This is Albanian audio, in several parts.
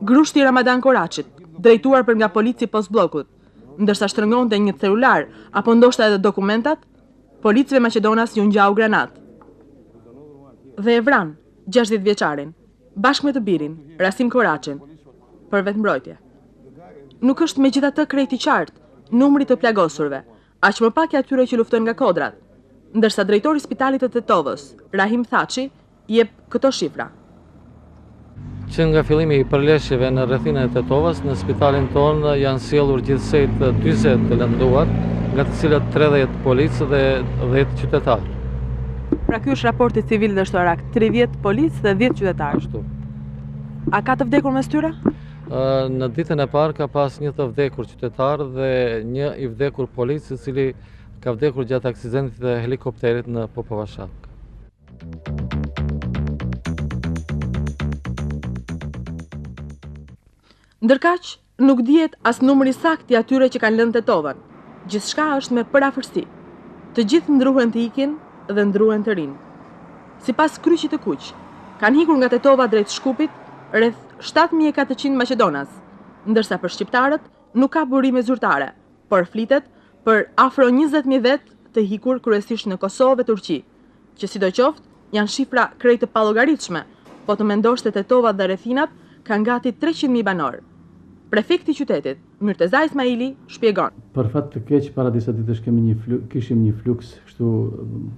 Grushti i Ramadan Koraqit, drejtuar për nga polici i postbllokut, ndërsa shtrëngonte një celular apo ndoshta edhe dokumentat, policëve maqedonas iu ngjau granatë. Dhe e vranë 60 vjeçarin, bashkë me të birin, Rasim Koraqin, për vetëmbrojtje. Nuk është megjithatë krejt i qartë numri i të plagosurve, aq më pak i atyre që luftojnë nga kodrat. Ndërsa drejtori i spitalit të Tetovës, Rahim Thaçi, jep këto shifra. Që nga fillimi i përleshjeve në rrethinën e Tetovës, në spitalin tonë janë sjellur gjithsej 40 të lënduar, nga të cilët 30 policë dhe 10 qytetarë. Pra ky është raporti civil dhe ushtarak, 30 policë dhe 10 qytetarë. Ashtu. A ka të vdekur mes tyre? Në ditën e parë ka pas një të vdekur qytetar dhe një i vdekur polic, i cili ka vdekur gjatë aksidentit të helikopterit në Popova Shapkë. Ndërkaq, nuk dihet as numri i saktë i atyre që kanë lënë Tetovën. Gjithçka është me përafërsi. Të gjithë ndruhen të ikin dhe ndruhen të rrinë. Sipas Kryqit të Kuq, kanë ikur nga Tetova drejt Shkupit rreth 7400 maqedonas, ndërsa për shqiptarët nuk ka burime zyrtare, por flitet për afro 20000 vetë të ikur kryesisht në Kosovë e Turqi. që sidoqoftë janë shifra krejt të pallogaritshme, po të mendosh se Tetova dhe rrethinat kanë gati 300.000 banorë. Prefekti i qytetit, Myrteza Ismaili, shpjegon. Për fat të keq para disa ditësh kemi një flu, kishim një fluks kështu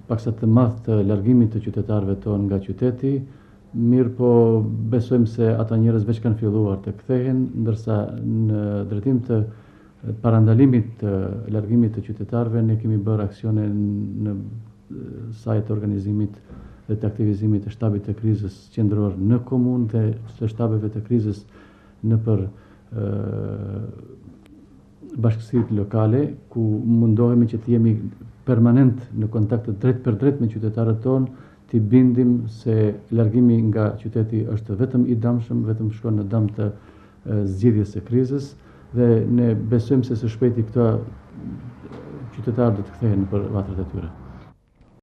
paksa të madh të largimit të qytetarëve tonë nga qyteti, mirëpo besojmë se ata njerëz veç kanë filluar të kthehen, ndërsa në drejtim të parandalimit të largimit të qytetarëve ne kemi bërë aksione në sajë të organizimit dhe të aktivizimit të shtabit të krizës qendror në komunë dhe të shtabeve të krizës nëpër bashkësitë lokale, ku mundohemi që të jemi permanent në kontakt të drejtpërdrejtë me qytetarët tonë, t'i bindim se largimi nga qyteti është vetëm i dëmshëm, vetëm shkon në dëm të zgjidhjes së krizës dhe ne besojmë se së shpejti këta qytetarë do të kthehen nëpër vatrat e tyre.